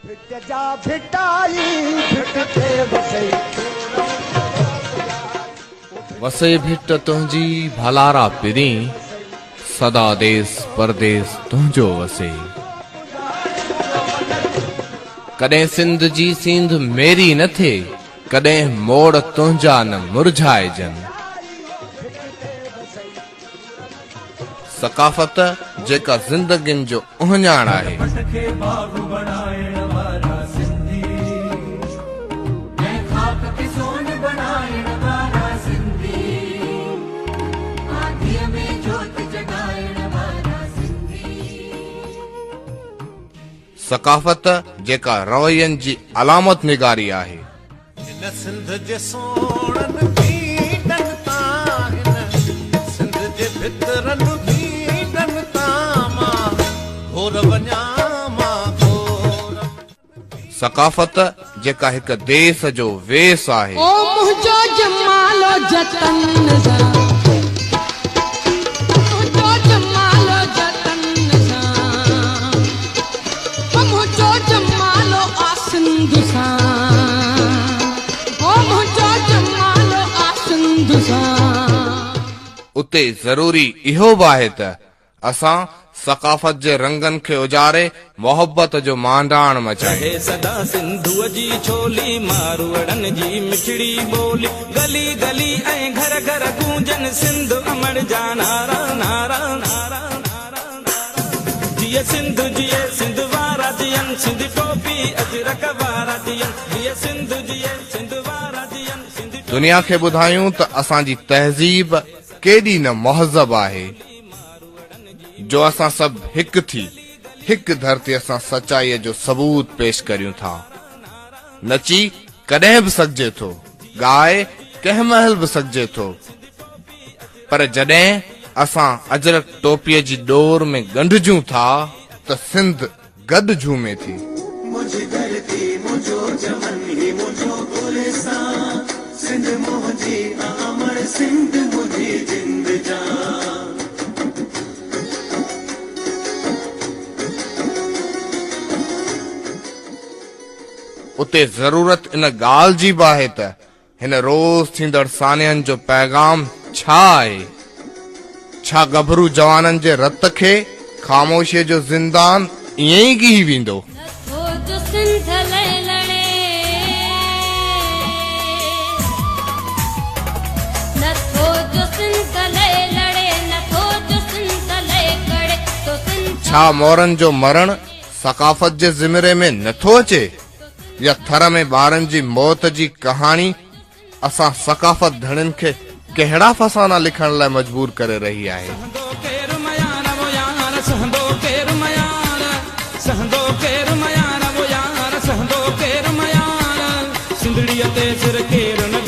ڀٽ جا ڀٽائي ڀٽ تي وسئي. وسي ڀٽ تنهنجي ڀلارا پرين، سدا ديس پرديس تنهنجو وسي. ڪڏهن سنڌ جي سينڌ ميري نه ٿئي، ڪڏهن موڙ تنهنجا نه مرجهائجن. ثقافت جيڪا زندگين جو اهڃاڻ آهي. ثقافت جيڪا روين جي علامت نگاري آهي. هن سنڌ جي سوڻن ڀينڊن تان هن سنڌ جي ڀترن ڀينڊن تان مان گهور وڃان مان گهور. ثقافت جيڪا هڪ ديس جو ويس آهي. او منهنجو جمالو جتن سان منهنجو جمالو جتن سان او منهنجو جمالو آ سنڌ سان او منهنجو جمالو آ سنڌ سان. اتي ضروري اهو به آهي ته اسان ثقافت جي رنگن کي اجاري محبت جو مانڊاڻ مچايون. رهي سدا سنڌوء جي ڇولي، ماروئڙن جي مٺڙي ٻولي، گلي گلي ۽ گهر گهر گونجن سنڌ امڙ جا نعرا، نعرا، نعرا، نعرا، جيئي سنڌ جيئي سنڌ وارا جيئن، سنڌي ٽوپي اجرڪ وارا جيئن، جيئي سنڌ جيئي سنڌ وارا جيئن، سنڌي ٽوپي. دنيا کي ٻڌايون ته اسان جي تهذيب ڪيڏي نه مهذب آهي. جو اسان سڀ هڪ ٿي هڪ ڌرتيء سان سچائيء جو ثبوت پيش ڪريون ٿا. نچي ڪڏهن به سگهجي ٿو، ڳائي ڪنهن مهل به سگهجي ٿو، پر جڏهن اسان اجرڪ ٽوپيء جي ڏور ۾ ڳنڍجون ٿا ته سنڌ گڏ جهومي ٿي. منهنجي ڌرتي منهنجو چمن هي منهنجو گلستان سنڌ منهنجي آ امڙ سنڌ منهنجي جند جان. اتي ضرورت ان ڳالهه جي به آهي ته هن روز ٿيندڙ سانحن جو پيغام ڇا آهي؟ ڇا ڳڀرو جوانن جي رت کي خاموشيء جو زندان ائين ئي ڳهي ويندو؟ نٿو جو سنڌ لئه لڙي، نٿو جو سنڌ لئه لڙي، نٿو جو سنڌ لئه ڪڙي، تو سنڌ. ڇا مورن جو مرڻ ثقافت جي زمري ۾ نٿو اچي؟ يا ٿر ۾ ٻارن جي موت جي ڪهاڻي اسان ثقافت ڌڻين کي ڪهڙا فسانا لکڻ لاء مجبور ڪري رهي آهي؟ سهندو ڪير ميار وو يار سهندو ڪير ميار سهندو ڪير ميار وو يار سهندو ڪير ميار سنڌڙيء تي سر ڪير نه.